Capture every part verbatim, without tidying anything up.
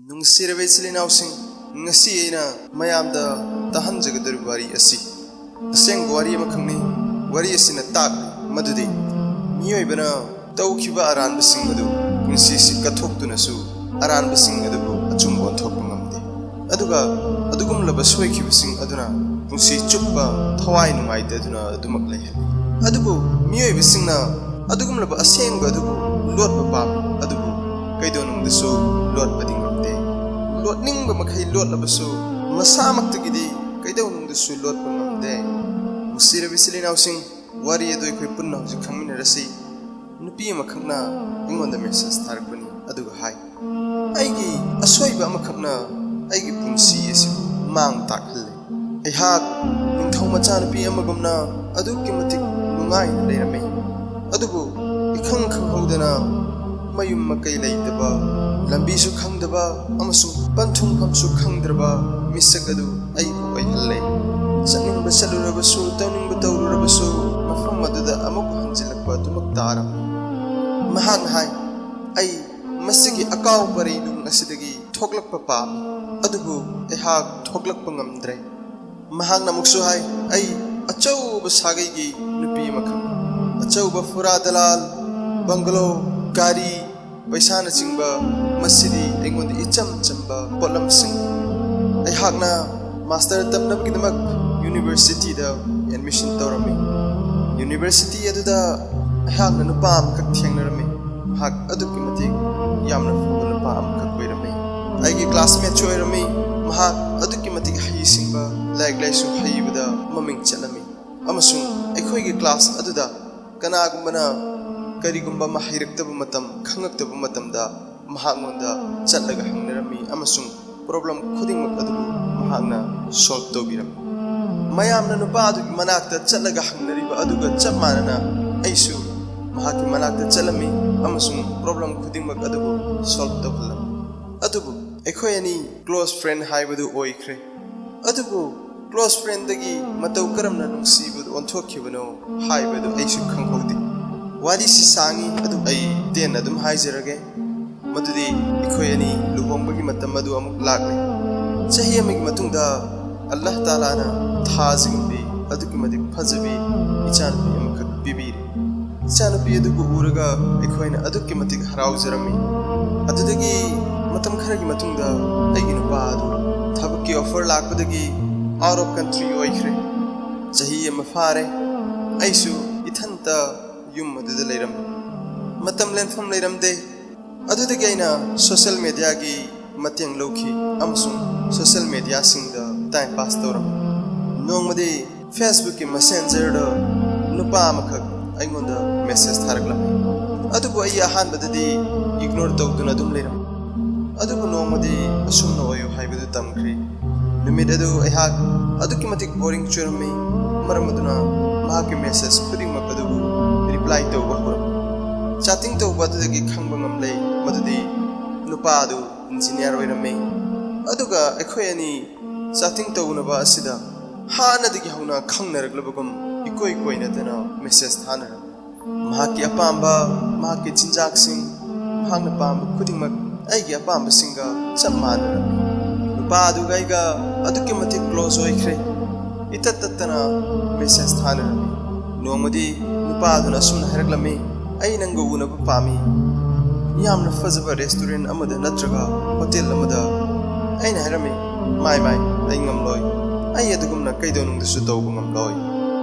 ꯅꯨꯡꯁꯤꯔꯕ ꯏꯆꯤꯜ ꯏꯅꯥꯎꯁꯤꯡ, ꯉꯁꯤ ꯑꯩꯅ ꯃꯌꯥꯝꯗ ꯇꯥꯍꯟꯖꯒꯗꯧꯔꯤꯕ ꯋꯥꯔꯤ ꯑꯁꯤ ꯑꯁꯦꯡꯕ ꯋꯥꯔꯤ ꯑꯃꯈꯛꯅꯤ꯫ ꯋꯥꯔꯤ ꯑꯁꯤꯅ ꯇꯥꯛꯂꯤ ꯃꯗꯨꯗꯤ ꯃꯤꯑꯣꯏꯕꯅ ꯇꯧꯈꯤꯕ ꯑꯔꯥꯟꯕꯁꯤꯡ ꯑꯗꯨ ꯄꯨꯟꯁꯤꯁꯤ ꯀꯠꯊꯣꯛꯇꯨꯅꯁꯨ ꯑꯔꯥꯟꯕꯁꯤꯡ ꯑꯗꯨꯕꯨ ꯑꯆꯨꯝꯕ ꯑꯣꯟꯊꯣꯛꯄ ꯉꯝꯗꯦ꯫ ꯑꯗꯨꯒ ꯑꯗꯨꯒꯨꯝꯂꯕ ꯁꯣꯏꯈꯤꯕꯁꯤꯡ ꯑꯗꯨꯅ ꯄꯨꯟꯁꯤ ꯆꯨꯞꯄ ꯊꯋꯥꯏ ꯅꯨꯡꯉꯥꯏꯇꯗꯨꯅ ꯑꯗꯨꯃꯛ ꯂꯩꯍꯜꯂꯤ꯫ ꯑꯗꯨꯕꯨ ꯃꯤꯑꯣꯏꯕꯁꯤꯡꯅ ꯑꯗꯨꯒꯨꯝꯂꯕ ꯑꯁꯦꯡꯕ ꯑꯗꯨꯕꯨ ꯂꯣꯠꯄ ꯄꯥꯝꯃꯤ, ꯑꯗꯨꯕꯨ ꯀꯩꯗꯧꯅꯨꯡꯗꯁꯨ ꯂꯣꯠꯄꯗꯤ ꯉꯝꯗꯦ꯫ ꯂꯣꯠꯅꯤꯡꯕ ꯃꯈꯩ ꯂꯣꯠꯂꯕꯁꯨ ꯃꯁꯥꯃꯛꯇꯒꯤꯗꯤ ꯀꯩꯗꯧꯅꯨꯡꯗꯁꯨ ꯂꯣꯠꯄ ꯉꯝꯗꯦ꯫ ꯅꯨꯡꯁꯤꯔꯕ ꯏꯆꯤꯜ ꯏꯅꯥꯎꯁꯤꯡ, ꯋꯥꯔꯤ ꯑꯗꯨ ꯑꯩꯈꯣꯏ ꯄꯨꯟꯅ ꯍꯧꯖꯤꯛ ꯈꯪꯃꯤꯟꯅꯔꯁꯤ꯫ ꯅꯨꯄꯤ ꯑꯃꯈꯛꯅ ꯑꯩꯉꯣꯟꯗ ꯃꯦꯁꯦꯖ ꯊꯥꯔꯛꯄꯅꯤ, ꯑꯗꯨꯒ ꯍꯥꯏ, "ꯑꯩꯒꯤ ꯑꯁꯣꯏꯕ ꯑꯃꯈꯛꯅ ꯑꯩꯒꯤ ꯄꯨꯟꯁꯤ ꯑꯁꯤꯕꯨ ꯃꯥꯡ ꯇꯥꯛꯍꯜꯂꯦ꯫ ꯑꯩꯍꯥꯛ ꯅꯤꯡꯊꯧ ꯃꯆꯥꯅꯨꯄꯤ ꯑꯃꯒꯨꯝꯅ ꯑꯗꯨꯛꯀꯤ ꯃꯇꯤꯛ ꯅꯨꯡꯉꯥꯏꯅ ꯂꯩꯔꯝꯃꯤ, ꯑꯗꯨꯕꯨ ꯏꯈꯪ ꯈꯪꯍꯧꯗꯅ ꯃꯌꯨꯝ ꯃꯀꯩ ꯂꯩꯇꯕ, ꯂꯝꯕꯤꯁꯨ ꯈꯪꯗꯕ ꯑꯃꯁꯨꯡ ꯄꯟꯊꯨꯡꯐꯝꯁꯨ ꯈꯪꯗ꯭ꯔꯕ ꯃꯤꯁꯛ ꯑꯗꯨ ꯑꯩꯕꯨ ꯑꯣꯏꯍꯜꯂꯦ꯫ ꯆꯠꯅꯤꯡꯕ ꯆꯠꯂꯨꯔꯕꯁꯨ, ꯇꯧꯅꯤꯡꯕ ꯇꯧꯔꯨꯔꯕꯁꯨ, ꯃꯐꯝ ꯑꯗꯨꯗ ꯑꯃꯨꯛ ꯍꯟꯖꯤꯜꯂꯛꯄ ꯑꯗꯨꯃꯛ ꯇꯥꯔꯝꯃꯤ꯫" ꯃꯍꯥꯛꯅ ꯍꯥꯏ, "ꯑꯩ ꯃꯁꯤꯒꯤ ꯑꯀꯥꯎ ꯄꯔꯩ ꯅꯨꯡ ꯑꯁꯤꯗꯒꯤ ꯊꯣꯛꯂꯛꯄ ꯄꯥꯝꯃꯤ, ꯑꯗꯨꯕꯨ ꯑꯩꯍꯥꯛ ꯊꯣꯛꯂꯛꯄ ꯉꯝꯗ꯭ꯔꯦ꯫" ꯃꯍꯥꯛꯅ ꯑꯃꯨꯛꯁꯨ ꯍꯥꯏ, "ꯑꯩ ꯑꯆꯧꯕ ꯁꯥꯒꯩꯒꯤ ꯅꯨꯄꯤ ꯑꯃꯈꯛ, ꯑꯆꯧꯕ ꯐꯨꯔꯥ ꯗꯂꯥꯜ, ꯕꯪꯒꯂꯣ, ꯒꯥꯔꯤ, ꯄꯩꯁꯥꯅꯆꯤꯡꯕ, ꯃꯁꯤꯗꯤ ꯑꯩꯉꯣꯟꯗ ꯏꯆꯝ ꯆꯝꯕ ꯄꯣꯠꯂꯝꯁꯤꯡ꯫ ꯑꯩꯍꯥꯛꯅ ꯃꯥꯁꯇꯔ ꯇꯝꯅꯕꯒꯤꯗꯃꯛ ꯌꯨꯅꯤꯚꯔꯁꯤꯇꯤꯗ ꯑꯦꯗꯃꯤꯁꯟ ꯇꯧꯔꯝꯃꯤ꯫ ꯌꯨꯅꯤꯚꯔꯁꯤꯇꯤ ꯑꯗꯨꯗ ꯑꯩꯍꯥꯛꯅ ꯅꯨꯄꯥ ꯑꯃꯈꯛ ꯊꯦꯡꯅꯔꯝꯃꯤ꯫ ꯃꯍꯥꯛ ꯑꯗꯨꯛꯀꯤ ꯃꯇꯤꯛ ꯌꯥꯝꯅ ꯐꯕ ꯅꯨꯄꯥ ꯑꯃꯈꯛ ꯑꯣꯏꯔꯝꯃꯤ꯫ ꯑꯩꯒꯤ ꯀ꯭ꯂꯥꯁꯃꯦꯠꯁꯨ ꯑꯣꯏꯔꯝꯃꯤ꯫ ꯃꯍꯥꯛ ꯑꯗꯨꯛꯀꯤ ꯃꯇꯤꯛ ꯍꯩꯁꯤꯡꯕ, ꯂꯥꯏꯔꯤꯛ ꯂꯥꯏꯁꯨ ꯍꯩꯕꯗ ꯃꯃꯤꯡ ꯆꯠꯂꯝꯃꯤ꯫ ꯑꯃꯁꯨꯡ ꯑꯩꯈꯣꯏꯒꯤ ꯀ꯭ꯂꯥꯁ ꯑꯗꯨꯗ ꯀꯅꯥꯒꯨꯝꯕꯅ ꯀꯔꯤꯒꯨꯝꯕ ꯑꯃ ꯍꯩꯔꯛꯇꯕ ꯃꯇꯝ, ꯈꯪꯉꯛꯇꯕ ꯃꯇꯝꯗ ꯃꯍꯥꯛꯉꯣꯟꯗ ꯆꯠꯂꯒ ꯍꯪꯅꯔꯝꯃꯤ ꯑꯃꯁꯨꯡ ꯄ꯭ꯔꯣꯕ꯭ꯂꯦꯝ ꯈꯨꯗꯤꯡꯃꯛ ꯑꯗꯨꯕꯨ ꯃꯍꯥꯛꯅ ꯁꯣꯜꯕ ꯇꯧꯕꯤꯔꯝꯃꯤ꯫ ꯃꯌꯥꯝꯅ ꯅꯨꯄꯥ ꯑꯗꯨꯒꯤ ꯃꯅꯥꯛꯇ ꯆꯠꯂꯒ ꯍꯪꯅꯔꯤꯕ ꯑꯗꯨꯒ ꯆꯞ ꯃꯥꯟꯅꯅ ꯑꯩꯁꯨ ꯃꯍꯥꯛꯀꯤ ꯃꯅꯥꯛꯇ ꯆꯠꯂꯝꯃꯤ ꯑꯃꯁꯨꯡ ꯄ꯭ꯔꯣꯕ꯭ꯂꯦꯝ ꯈꯨꯗꯤꯡꯃꯛ ꯑꯗꯨꯕꯨ ꯁꯣꯜꯕ ꯇꯧꯍꯜꯂꯝꯃꯤ꯫ ꯑꯗꯨꯕꯨ ꯑꯩꯈꯣꯏ ꯑꯅꯤ ꯀ꯭ꯂꯣꯁ ꯐ꯭ꯔꯦꯟ ꯍꯥꯏꯕꯗꯨ ꯑꯣꯏꯈ꯭ꯔꯦ꯫ ꯑꯗꯨꯕꯨ ꯀ꯭ꯂꯣꯁ ꯐ꯭ꯔꯦꯟꯗꯒꯤ ꯃꯇꯧ ꯀꯔꯝꯅ ꯅꯨꯡꯁꯤꯕꯗꯨ ꯑꯣꯟꯊꯣꯛꯈꯤꯕꯅꯣ ꯍꯥꯏꯕꯗꯨ ꯑꯩꯁꯨ ꯈꯪꯍꯧꯗꯦ꯫ ꯋꯥꯔꯤꯁꯤ ꯁꯥꯡꯉꯤ, ꯑꯗꯨ ꯑꯩ ꯇꯦꯟꯅ ꯑꯗꯨꯝ ꯍꯥꯏꯖꯔꯒꯦ꯫ ꯃꯗꯨꯗꯤ ꯑꯩꯈꯣꯏ ꯑꯅꯤ ꯂꯨꯍꯣꯡꯕꯒꯤ ꯃꯇꯝ ꯑꯗꯨ ꯑꯃꯨꯛ ꯂꯥꯛꯂꯦ꯫ ꯆꯍꯤ ꯑꯃꯒꯤ ꯃꯇꯨꯡꯗ ꯑꯜꯂꯥꯍ ꯇꯥꯂꯥꯅ ꯊꯥꯖꯒꯨꯝꯕꯤ ꯑꯗꯨꯛꯀꯤ ꯃꯇꯤꯛ ꯐꯖꯕꯤ ꯏꯆꯥꯅꯨꯄꯤ ꯑꯃꯈꯛ ꯄꯤꯕꯤꯔꯦ꯫ ꯏꯆꯥꯅꯨꯄꯤ ꯑꯗꯨꯕꯨ ꯎꯔꯒ ꯑꯩꯈꯣꯏꯅ ꯑꯗꯨꯛꯀꯤ ꯃꯇꯤꯛ ꯍꯔꯥꯎꯖꯔꯝꯃꯤ꯫ ꯑꯗꯨꯗꯒꯤ ꯃꯇꯝ ꯈꯔꯒꯤ ꯃꯇꯨꯡꯗ ꯑꯩꯒꯤ ꯅꯨꯄꯥ ꯑꯗꯨ ꯊꯕꯛꯀꯤ offer ꯂꯥꯛꯄꯗꯒꯤ out of country ꯑꯣꯏꯈ꯭ꯔꯦ꯫ ꯆꯍꯤ ꯑꯃ ꯐꯥꯔꯦ꯫ ꯑꯩꯁꯨ ꯏꯊꯟꯇ ꯌꯨꯝ ꯑꯗꯨꯗ ꯂꯩꯔꯝꯃꯤ꯫ ꯃꯇꯝ ꯂꯦꯟꯐꯝ ꯂꯩꯔꯝꯗꯦ꯫ ꯑꯗꯨꯗꯒꯤ ꯑꯩꯅ social mediaꯒꯤ ꯃꯇꯦꯡ ꯂꯧꯈꯤ ꯑꯃꯁꯨꯡ social mediaꯁꯤꯡꯗ time pass ꯇꯧꯔꯝꯃꯤ꯫ ꯅꯣꯡꯃꯗꯤ Facebookꯀꯤ Messengerꯗ ꯅꯨꯄꯥ ꯑꯃꯈꯛ ꯑꯩꯉꯣꯟꯗ message ꯊꯥꯔꯛꯂꯝꯃꯤ꯫ ꯑꯗꯨꯕꯨ ꯑꯩ ꯑꯍꯥꯟꯕꯗꯗꯤ ignore ꯇꯧꯗꯨꯅ ꯑꯗꯨꯝ ꯂꯩꯔꯝꯃꯤ꯫ ꯑꯗꯨꯕꯨ ꯅꯣꯡꯃꯗꯤ ꯑꯁꯨꯝꯅ ꯑꯣꯏꯌꯨ ꯍꯥꯏꯕꯗꯨ ꯇꯝꯈ꯭ꯔꯦ꯫ ꯅꯨꯃꯤꯠ ꯑꯗꯨ ꯑꯩꯍꯥꯛ ꯑꯗꯨꯛꯀꯤ ꯃꯇꯤꯛ boring ꯆꯨꯔꯝꯃꯤ꯫ ꯃꯔꯝ ꯑꯗꯨꯅ ꯃꯍꯥꯛꯀꯤ message ꯈꯨꯗꯤꯡꯃꯛ ꯑꯗꯨꯕꯨ reply ꯇꯧꯕ ꯍꯧꯔꯝꯃꯤ꯫ Chatting ꯇꯧꯕ ꯑꯗꯨꯗꯒꯤ ꯈꯪꯕ ꯉꯝꯂꯦ ꯃꯗꯨꯗꯤ ꯅꯨꯄꯥ ꯑꯗꯨ engineer ꯑꯣꯏꯔꯝꯃꯤ꯫ ꯑꯗꯨꯒ ꯑꯩꯈꯣꯏ ꯑꯅꯤ chatting ꯇꯧꯅꯕ ꯑꯁꯤꯗ ꯍꯥꯟꯅꯗꯒꯤ ꯍꯧꯅ ꯈꯪꯅꯔꯛꯂꯕꯒꯨꯝ ꯏꯀꯣꯏ ꯀꯣꯏꯅꯗꯅ message ꯊꯥꯅꯔꯝꯃꯤ꯫ ꯃꯍꯥꯛꯀꯤ ꯑꯄꯥꯝꯕ, ꯃꯍꯥꯛꯀꯤ ꯆꯤꯟꯖꯥꯛꯁꯤꯡ, ꯃꯍꯥꯛꯅ ꯄꯥꯝꯕ ꯈꯨꯗꯤꯡꯃꯛ ꯑꯩꯒꯤ ꯑꯄꯥꯝꯕꯁꯤꯡꯒ ꯆꯞ ꯃꯥꯟꯅꯔꯝꯃꯤ꯫ ꯅꯨꯄꯥ ꯑꯗꯨꯒ ꯑꯩꯒ ꯑꯗꯨꯛꯀꯤ ꯃꯇꯤꯛ close ꯑꯣꯏꯈ꯭ꯔꯦ꯫ ꯏꯇꯠ ꯇꯠꯇꯅ message ꯊꯥꯅꯔꯝꯃꯤ꯫ ꯅꯣꯡꯃꯗꯤ ꯅꯨꯄꯥ ꯑꯗꯨꯅ ꯑꯁꯨꯝꯅ ꯍꯥꯏꯔꯛꯂꯝꯃꯤ, "ꯑꯩ ꯅꯪꯒ ꯎꯅꯕ ꯄꯥꯝꯃꯤ꯫ ꯌꯥꯝꯅ ꯐꯖꯕ restaurant ꯑꯃꯗ ꯅꯠꯇ꯭ꯔꯒ hotel ꯑꯃꯗ꯫" ꯑꯩꯅ ꯍꯥꯏꯔꯝꯃꯤ, "ꯃꯥꯏ ꯃꯥꯏ, ꯑꯩ ꯉꯝꯂꯣꯏ꯫ ꯑꯩ ꯑꯗꯨꯒꯨꯝꯅ ꯀꯩꯗꯧꯅꯨꯡꯗꯁꯨ ꯇꯧꯕ ꯉꯝꯂꯣꯏ꯫"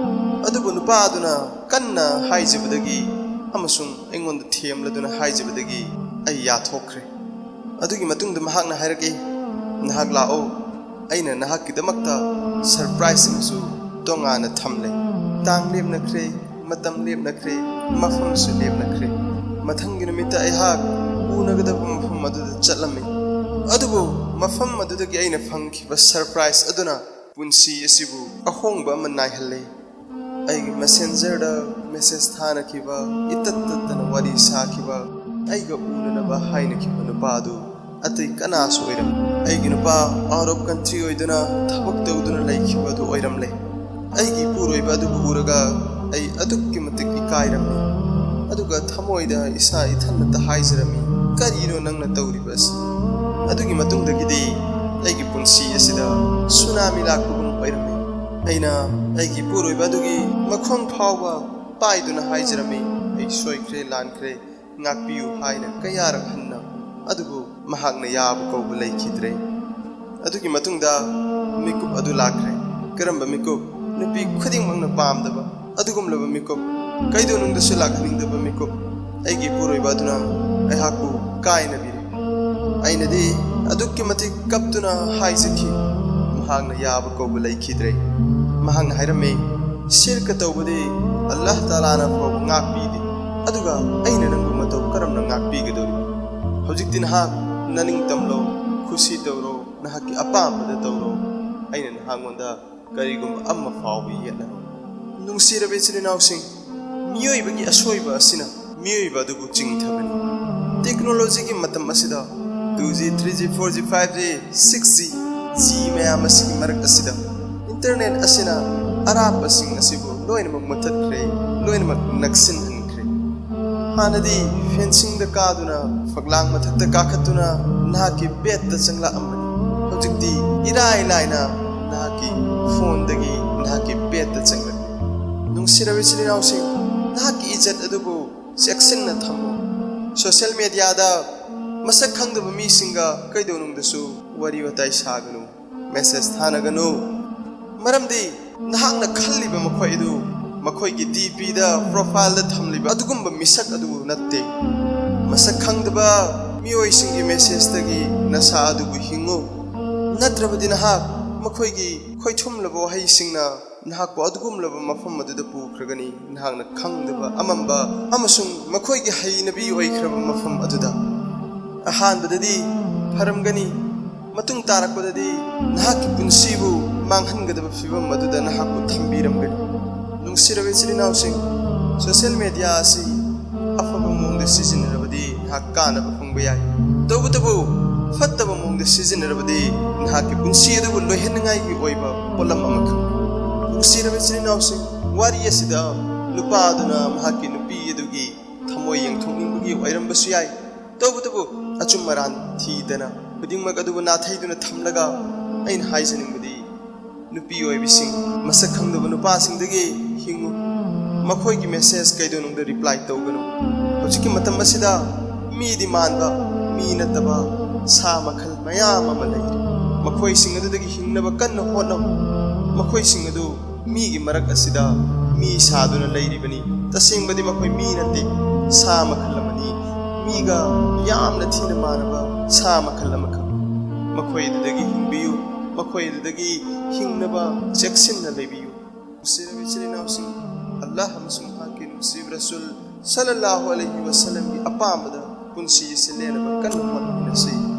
ꯑꯗꯨꯕꯨ ꯅꯨꯄꯥ ꯑꯗꯨꯅ ꯀꯟꯅ ꯍꯥꯏꯖꯕꯗꯒꯤ ꯑꯃꯁꯨꯡ ꯑꯩꯉꯣꯟꯗ ꯊꯦꯝꯂꯗꯨꯅ ꯍꯥꯏꯖꯕꯗꯒꯤ ꯑꯩ ꯌꯥꯊꯣꯛꯈ꯭ꯔꯦ꯫ ꯑꯗꯨꯒꯤ ꯃꯇꯨꯡꯗ ꯃꯍꯥꯛꯅ ꯍꯥꯏꯔꯛꯏ, "ꯅꯍꯥꯛ ꯂꯥꯛꯑꯣ, ꯑꯩꯅ ꯅꯍꯥꯛꯀꯤꯗꯃꯛꯇ surprise ꯑꯃꯁꯨ ꯇꯣꯉꯥꯟꯅ ꯊꯝꯂꯦ꯫" ꯇꯥꯡ ꯂꯦꯞꯅꯈ꯭ꯔꯦ, ꯃꯇꯝ ꯂꯦꯞꯅꯈ꯭ꯔꯦ, ꯃꯐꯝꯁꯨ ꯂꯦꯞꯅꯈ꯭ꯔꯦ꯫ ꯃꯊꯪꯒꯤ ꯅꯨꯃꯤꯠꯇ ꯑꯩꯍꯥꯛ ꯎꯅꯒꯗꯕ ꯃꯐꯝ ꯑꯗꯨꯗ ꯆꯠꯂꯝꯃꯤ꯫ ꯑꯗꯨꯕꯨ ꯃꯐꯝ ꯑꯗꯨꯗꯒꯤ ꯑꯩꯅ ꯐꯪꯈꯤꯕ surprise ꯑꯗꯨꯅ ꯄꯨꯟꯁꯤ ꯑꯁꯤꯕꯨ ꯑꯍꯣꯡꯕ ꯑꯃ ꯅꯥꯏꯍꯜꯂꯦ꯫ ꯑꯩꯒꯤ Messengerꯗ message ꯊꯥꯅꯈꯤꯕ, ꯏꯇꯠ ꯇꯠꯇꯅ ꯋꯥꯔꯤ ꯁꯥꯈꯤꯕ, ꯑꯩꯒ ꯎꯅꯅꯕ ꯍꯥꯏꯅꯈꯤꯕ ꯅꯨꯄꯥ ꯑꯗꯨ ꯑꯇꯩ ꯀꯅꯥꯁꯨ ꯑꯣꯏꯔꯝꯗꯦ꯫ ꯑꯩꯒꯤ ꯅꯨꯄꯥ out of country ꯑꯣꯏꯗꯨꯅ ꯊꯕꯛ ꯇꯧꯗꯨꯅ ꯂꯩꯈꯤꯕ ꯑꯗꯨ ꯑꯣꯏꯔꯝꯂꯦ꯫ ꯑꯩꯒꯤ ꯏꯄꯨꯔꯣꯏꯕ ꯑꯗꯨꯕꯨ ꯎꯔꯒ ꯑꯩ ꯑꯗꯨꯛꯀꯤ ꯃꯇꯤꯛ ꯏꯀꯥꯏꯔꯝꯃꯤ꯫ ꯑꯗꯨꯒ ꯊꯃꯣꯏꯗ ꯏꯁꯥ ꯏꯊꯟꯇ ꯍꯥꯏꯖꯔꯝꯃꯤ, "ꯀꯔꯤꯅꯣ ꯅꯪꯅ ꯇꯧꯔꯤꯕ ꯑꯁꯤ?" ꯑꯗꯨꯒꯤ ꯃꯇꯨꯡꯗꯒꯤꯗꯤ ꯑꯩꯒꯤ ꯄꯨꯟꯁꯤ ꯑꯁꯤꯗ ꯁꯨꯅꯥꯃꯤ ꯂꯥꯛꯄꯒꯨꯝ ꯑꯣꯏꯔꯝꯃꯤ꯫ ꯑꯩꯅ ꯑꯩꯒꯤ ꯏꯄꯨꯔꯣꯏꯕ ꯑꯗꯨꯒꯤ ꯃꯈꯣꯡ ꯐꯥꯎꯕ ꯄꯥꯏꯗꯨꯅ ꯍꯥꯏꯖꯔꯝꯃꯤ, "ꯑꯩ ꯁꯣꯏꯈ꯭ꯔꯦ, ꯂꯥꯟꯈ꯭ꯔꯦ, ꯉꯥꯛꯄꯤꯌꯨ" ꯍꯥꯏꯅ ꯀꯌꯥꯔꯛ ꯍꯟꯅ꯫ ꯑꯗꯨꯕꯨ ꯃꯍꯥꯛꯅ ꯌꯥꯕ ꯀꯧꯕ ꯂꯩꯈꯤꯗ꯭ꯔꯦ꯫ ꯑꯗꯨꯒꯤ ꯃꯇꯨꯡꯗ ꯃꯤꯀꯨꯞ ꯑꯗꯨ ꯂꯥꯛꯈ꯭ꯔꯦ꯫ ꯀꯔꯝꯕ ꯃꯤꯀꯨꯞ? ꯅꯨꯄꯤ ꯈꯨꯗꯤꯡꯃꯛꯅ ꯄꯥꯝꯗꯕ ꯑꯗꯨꯒꯨꯝꯂꯕ ꯃꯤꯀꯨꯞ, ꯀꯩꯗꯧꯅꯨꯡꯗꯁꯨ ꯂꯥꯛꯍꯟꯅꯤꯡꯗꯕ ꯃꯤꯀꯨꯞ꯫ ꯑꯩꯒꯤ ꯏꯄꯨꯔꯣꯏꯕ ꯑꯗꯨꯅ ꯑꯩꯍꯥꯛꯄꯨ ꯀꯥꯏꯅꯕꯤꯔꯦ꯫ ꯑꯩꯅꯗꯤ ꯑꯗꯨꯛꯀꯤ ꯃꯇꯤꯛ ꯀꯞꯇꯨꯅ ꯍꯥꯏꯖꯈꯤ꯫ ꯃꯍꯥꯛꯅ ꯌꯥꯕ ꯀꯧꯕ ꯂꯩꯈꯤꯗ꯭ꯔꯦ꯫ ꯃꯍꯥꯛꯅ ꯍꯥꯏꯔꯝꯃꯤ, "ꯁꯤꯔꯀ ꯇꯧꯕꯗꯤ ꯑꯜꯂꯥꯍ ꯇꯥꯂꯥꯅ ꯐꯥꯎꯕ ꯉꯥꯛꯄꯤꯗꯦ, ꯑꯗꯨꯒ ꯑꯩꯅ ꯅꯪꯕꯨ ꯃꯇꯧ ꯀꯔꯝꯅ ꯉꯥꯛꯄꯤꯒꯗꯧꯔꯤꯕ? ꯍꯧꯖꯤꯛꯇꯤ ꯅꯍꯥꯛ ꯅꯅꯤꯡ ꯇꯝꯂꯣ, ꯈꯨꯁꯤ ꯇꯧꯔꯣ, ꯅꯍꯥꯛꯀꯤ ꯑꯄꯥꯝꯕꯗ ꯇꯧꯔꯣ꯫ ꯑꯩꯅ ꯅꯍꯥꯛꯉꯣꯟꯗ ꯀꯔꯤꯒꯨꯝꯕ ꯑꯃ ꯐꯥꯎꯕ ꯌꯦꯠꯂꯔꯣꯏ"꯫ ꯅꯨꯡꯁꯤꯔꯕ ꯏꯆꯤꯜ ꯏꯅꯥꯎꯁꯤꯡ, ꯃꯤꯑꯣꯏꯕꯒꯤ ꯑꯁꯣꯏꯕ ꯑꯁꯤꯅ ꯃꯤꯑꯣꯏꯕ ꯑꯗꯨꯕꯨ ꯆꯤꯡꯊꯕꯅꯤ꯫ ꯇꯦꯛꯅꯣꯂꯣꯖꯤꯒꯤ ꯃꯇꯝ ꯑꯁꯤꯗ two G, three G, four G, five G, six G, G ꯃꯌꯥꯝ ꯑꯁꯤꯒꯤ ꯃꯔꯛ ꯑꯁꯤꯗ ꯏꯟꯇꯔꯅꯦꯠ ꯑꯁꯤꯅ ꯑꯔꯥꯞꯄꯁꯤꯡ ꯑꯁꯤꯕꯨ ꯂꯣꯏꯅꯃꯛ ꯃꯨꯊꯠꯈ꯭ꯔꯦ, ꯂꯣꯏꯅꯃꯛ ꯅꯛꯁꯤꯟꯍꯟꯈ꯭ꯔꯦ꯫ ꯍꯥꯟꯅꯗꯤ ꯐꯦꯟꯁꯤꯡꯗ ꯀꯥꯗꯨꯅ, ꯐꯛꯂꯥꯡ ꯃꯊꯛꯇ ꯀꯥꯈꯠꯇꯨꯅ ꯅꯍꯥꯛꯀꯤ ꯕꯦꯗꯇ ꯆꯪꯂꯛꯑꯝꯕꯅꯤ꯫ ꯍꯧꯖꯤꯛꯇꯤ ꯏꯔꯥꯏ ꯂꯥꯏꯅ ꯅꯍꯥꯛꯀꯤ ꯐꯣꯟꯗꯒꯤ ꯅꯍꯥꯛꯀꯤ ꯕꯦꯗꯇ ꯆꯪꯂꯛꯂꯦ꯫ ꯅꯨꯡꯁꯤꯔꯕ ꯏꯆꯤꯜ ꯏꯅꯥꯎꯁꯤꯡ, ꯅꯍꯥꯛꯀꯤ ꯏꯖꯠ ꯑꯗꯨꯕꯨ ꯆꯦꯛꯁꯤꯟꯅ ꯊꯝꯃꯨ꯫ ꯁꯣꯁꯤꯌꯦꯜ ꯃꯦꯗꯤꯌꯥꯗ ꯃꯁꯛ ꯈꯪꯗꯕ ꯃꯤꯁꯤꯡꯒ ꯀꯩꯗꯧꯅꯨꯡꯗꯁꯨ ꯋꯥꯔꯤ ꯋꯥꯇꯥꯏ ꯁꯥꯒꯅꯨ, ꯃꯦꯁꯦꯖ ꯊꯥꯅꯒꯅꯨ꯫ ꯃꯔꯝꯗꯤ ꯅꯍꯥꯛꯅ ꯈꯜꯂꯤꯕ ꯃꯈꯣꯏ ꯑꯗꯨ ꯃꯈꯣꯏꯒꯤ ꯗꯤ ꯄꯤꯗ, ꯄ꯭ꯔꯣꯐꯥꯏꯜꯗ ꯊꯝꯂꯤꯕ ꯑꯗꯨꯒꯨꯝꯕ ꯃꯤꯁꯛ ꯑꯗꯨ ꯅꯠꯇꯦ꯫ ꯃꯁꯛ ꯈꯪꯗꯕ ꯃꯤꯑꯣꯏꯁꯤꯡꯒꯤ ꯃꯦꯁꯦꯖꯇꯒꯤ ꯅꯁꯥ ꯑꯗꯨꯕꯨ ꯍꯤꯡꯉꯨ꯫ ꯅꯠꯇ꯭ꯔꯕꯗꯤ ꯅꯍꯥꯛ ꯃꯈꯣꯏꯒꯤ ꯈꯣꯏꯊꯨꯝꯂꯕ ꯋꯥꯍꯩꯁꯤꯡꯅ ꯅꯍꯥꯛꯄꯨ ꯑꯗꯨꯒꯨꯝꯂꯕ ꯃꯐꯝ ꯑꯗꯨꯗ ꯄꯨꯈ꯭ꯔꯒꯅꯤ, ꯅꯍꯥꯛꯅ ꯈꯪꯗꯕ ꯑꯃꯝꯕ ꯑꯃꯁꯨꯡ ꯃꯈꯣꯏꯒꯤ ꯍꯩꯅꯕꯤ ꯑꯣꯏꯈ꯭ꯔꯕ ꯃꯐꯝ ꯑꯗꯨꯗ꯫ ꯑꯍꯥꯟꯕꯗꯗꯤ ꯐꯔꯝꯒꯅꯤ, ꯃꯇꯨꯡ ꯇꯥꯔꯛꯄꯗꯗꯤ ꯅꯍꯥꯛꯀꯤ ꯄꯨꯟꯁꯤꯕꯨ ꯃꯥꯡꯍꯟꯒꯗꯕ ꯐꯤꯚꯝ ꯑꯗꯨꯗ ꯅꯍꯥꯛꯄꯨ ꯊꯝꯕꯤꯔꯝꯒꯅꯤ꯫ ꯅꯨꯡꯁꯤꯔꯕ ꯏꯆꯤꯜ ꯏꯅꯥꯎꯁꯤꯡ, ꯁꯣꯁꯤꯌꯦꯜ ꯃꯦꯗꯤꯌꯥ ꯑꯁꯤ ꯑꯐꯕ ꯃꯑꯣꯡꯗ ꯁꯤꯖꯤꯟꯅꯔꯕꯗꯤ ꯅꯍꯥꯛ ꯀꯥꯟꯅꯕ ꯐꯪꯕ ꯌꯥꯏ꯫ ꯇꯧꯕꯇꯕꯨ, ꯐꯠꯇꯕ ꯃꯑꯣꯡꯗ ꯁꯤꯖꯤꯟꯅꯔꯕꯗꯤ ꯅꯍꯥꯛꯀꯤ ꯄꯨꯟꯁꯤ ꯑꯗꯨꯕꯨ ꯂꯣꯏꯍꯟꯅꯤꯡꯉꯥꯏꯒꯤ ꯑꯣꯏꯕ ꯄꯣꯠꯂꯝ ꯑꯃꯈꯛꯅꯤ꯫ ꯅꯨꯡꯁꯤꯔꯕ ꯏꯆꯤꯜ ꯏꯅꯥꯎꯁꯤꯡ, ꯋꯥꯔꯤ ꯑꯁꯤꯗ ꯅꯨꯄꯥ ꯑꯗꯨꯅ ꯃꯍꯥꯛꯀꯤ ꯅꯨꯄꯤ ꯑꯗꯨꯒꯤ ꯊꯃꯣꯏ ꯌꯦꯡꯊꯣꯛꯅꯤꯡꯕꯒꯤ ꯑꯣꯏꯔꯝꯕꯁꯨ ꯌꯥꯏ꯫ ꯇꯧꯕꯇꯕꯨ, ꯑꯆꯨꯝ ꯑꯔꯥꯟ ꯊꯤꯗꯅ ꯈꯨꯗꯤꯡꯃꯛ ꯑꯗꯨꯕꯨ ꯅꯥꯊꯩꯗꯨꯅ ꯊꯝꯂꯒ, ꯑꯩꯅ ꯍꯥꯏꯖꯅꯤꯡꯕꯗꯤ, ꯅꯨꯄꯤ ꯑꯣꯏꯕꯤꯁꯤꯡ, ꯃꯁꯛ ꯈꯪꯗꯕ ꯅꯨꯄꯥꯁꯤꯡꯗꯒꯤ ꯍꯤꯡꯉꯨ꯫ ꯃꯈꯣꯏꯒꯤ ꯃꯦꯁꯦꯖ ꯀꯩꯗꯧꯅꯨꯡꯗ ꯔꯤꯄ꯭ꯂꯥꯏ ꯇꯧꯒꯅꯨ꯫ ꯍꯧꯖꯤꯛꯀꯤ ꯃꯇꯝ ꯑꯁꯤꯗ ꯃꯤꯗꯤ ꯃꯥꯟꯕ, ꯃꯤ ꯅꯠꯇꯕ ꯁꯥ ꯃꯈꯜ ꯃꯌꯥꯝ ꯑꯃ ꯂꯩꯔꯤ꯫ ꯃꯈꯣꯏꯁꯤꯡ ꯑꯗꯨꯗꯒꯤ ꯍꯤꯡꯅꯕ ꯀꯟꯅ ꯍꯣꯠꯅꯧ꯫ ꯃꯈꯣꯏꯁꯤꯡ ꯑꯗꯨ ꯃꯤꯒꯤ ꯃꯔꯛ ꯑꯁꯤꯗ ꯃꯤ ꯁꯥꯗꯨꯅ ꯂꯩꯔꯤꯕꯅꯤ꯫ ꯇꯁꯦꯡꯕꯗꯤ ꯃꯈꯣꯏ ꯃꯤ ꯅꯠꯇꯦ, ꯁꯥ ꯃꯈꯜ ꯑꯃꯅꯤ꯫ ꯃꯤꯒ ꯌꯥꯝꯅ ꯊꯤꯅ ꯃꯥꯟꯅꯕ ꯁꯥ ꯃꯈꯜ ꯑꯃꯈꯛ꯫ ꯃꯈꯣꯏ ꯑꯗꯨꯗꯒꯤ ꯍꯤꯡꯕꯤꯌꯨ, ꯃꯈꯣꯏ ꯑꯗꯨꯗꯒꯤ ꯍꯤꯡꯅꯕ ꯆꯦꯛꯁꯤꯟꯅ ꯂꯩꯕꯤꯌꯨ꯫ ꯅꯨꯡꯁꯤꯔꯕ ꯏꯆꯤꯜ ꯏꯅꯥꯎꯁꯤꯡ, ꯑꯜꯂꯥꯍ ꯑꯃꯁꯨꯡ ꯃꯍꯥꯛꯀꯤ ꯅꯨꯡꯁꯤꯕ ꯔꯁꯨꯜ ꯁꯜꯂꯜꯂꯥꯍꯨ ꯑꯂꯩꯍꯤ ꯋꯁꯜꯂꯝꯒꯤ ꯑꯄꯥꯝꯕꯗ ꯄꯨꯟꯁꯤ ꯑꯁꯤ ꯂꯦꯟꯅꯕ ꯀꯟꯅ ꯍꯣꯠꯅꯃꯤꯟꯅꯁꯤ꯫